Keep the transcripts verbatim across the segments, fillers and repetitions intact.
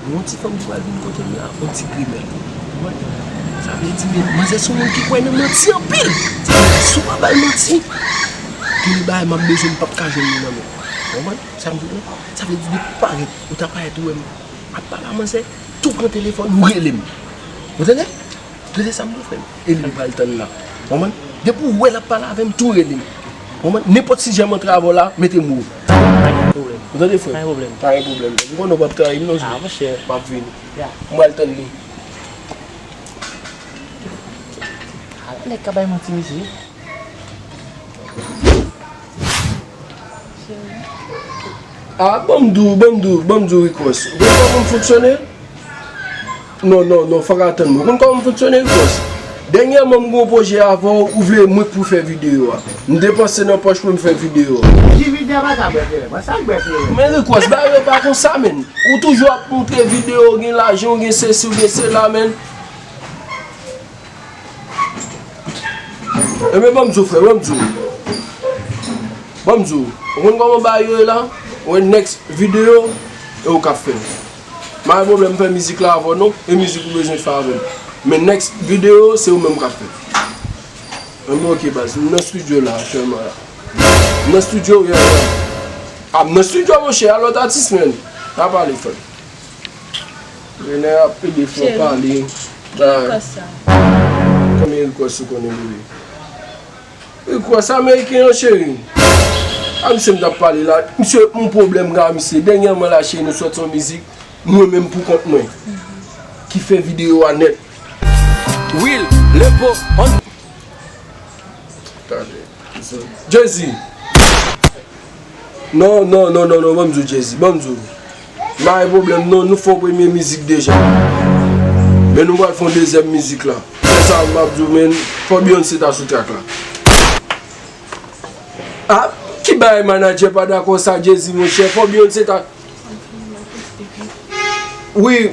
Yon ti fanm ki pral vin kote m la, yon ti grimèl. Ou konprann? Sa vle di, men, manzè se yon moun ki kwè nan manti anpil. Sa vle di, si w pa ba l manti, gen de bagay m ap bezwen, m p ap ka jwenn li nan men w. Ou konprann sa m di w la? Sa vle di, depi w parèt, ou ta parèt, ou wè m ap pale a manzè, tou pran telefòn ou rele m. Ou tande? Tande sa m di w, frè m. E li m pral tann la. Ou konprann? Depi w wè l ap pale avè m, tou rele m. Ou konprann? Nenpòt sijè m antre avè w la, mete m wo. Pa gen pwoblèm. Ou tande, frè m? Pa gen pwoblèm. Pa gen pwoblèm. M konnen w p ap trayi m non, Jimmy. Ah, monchè. M ap vini. Ya. M pral tann li. Ah, nèg ka bay manti, mesye. Ah, ban m di w, ban m di w, ban m di w, Ricos. Ou konn kòman m fonksyone? Non, non, non, fòk atann mwen. Ou konn kòman m fonksyone, Ricos? Dènyèman, m gen yon pwojè avè w, ou vle mwen k pou fè videyo a. M depanse nan pòch mwen, m fè videyo a. Ki videyo pa ka bwè kleren? Mwen sa k bwè kleren? Men, Ricos, bagay yo pa konsa, menn. Ou toujou ap montre videyo, w gen lajan, w gen sesi, w gen sela, menn. Ebyen, ban m di w, frè, ban m di w. Ban m di w. Ou konn kòman bagay yo ye la? Ou wè next video, e ou k ap fè l. M pa gen pwoblèm fè mizik la avè w non, e mizik ou bezwen fè avè m. Men next video, se ou menm k ap fè l. Ebyen, ok, baz, m nan studio la, aktyèlman la. M nan studio, yeah, yeah. Ah, m nan studio, monchè, a lòt atis, menn. Pa pale, frè m. Renè ap pede fè w pale. Ki Ricos sa? Konbyen Ricos ou konnen, bebe? Ricos ameriken an, cheri. A misye m t ap pale la. Misye, yon pwoblèm gen a misye. Dènyèman la, cheri, nou sòti yon mizik. Mwen menm pou kont mwen. Ki fè videyo a nèt. Will, Lepo, on. Tande. Jay-Z. Non, non, non, non, non, ban m di w, Jay-Z, ban m di w. M pa gen pwoblèm non, nou fè yon premye mizik deja. Men nou pral fè yon dezyèm mizik la. Se sa m ap di w, men fò Beyoncé ta sou track la. Ah, ki bagay manadjè pa dakò sa, Jay-Z, monchè, fò Beyoncé ta. Wi.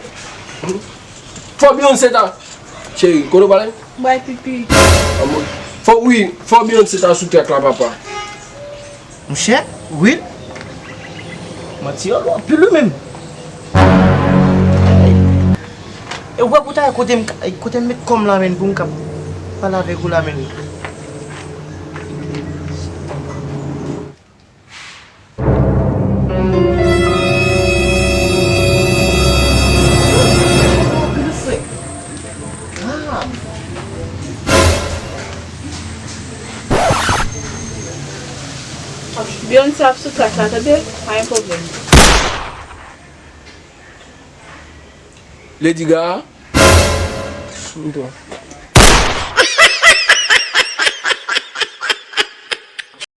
Fò Beyoncé ta. Cheri, kote w prale? M pral pipi. Fò, wi, fò Beyoncé ta sou track la, papa. Monchè, Will. Manti yo lou anpil wi menm. E w wè pou ta kote m, kote m met kò m la menm pou m ka pale avèk ou la menm. Beyoncé ap sou track la, tande? Pa gen pwoblèm. Lady Gaga?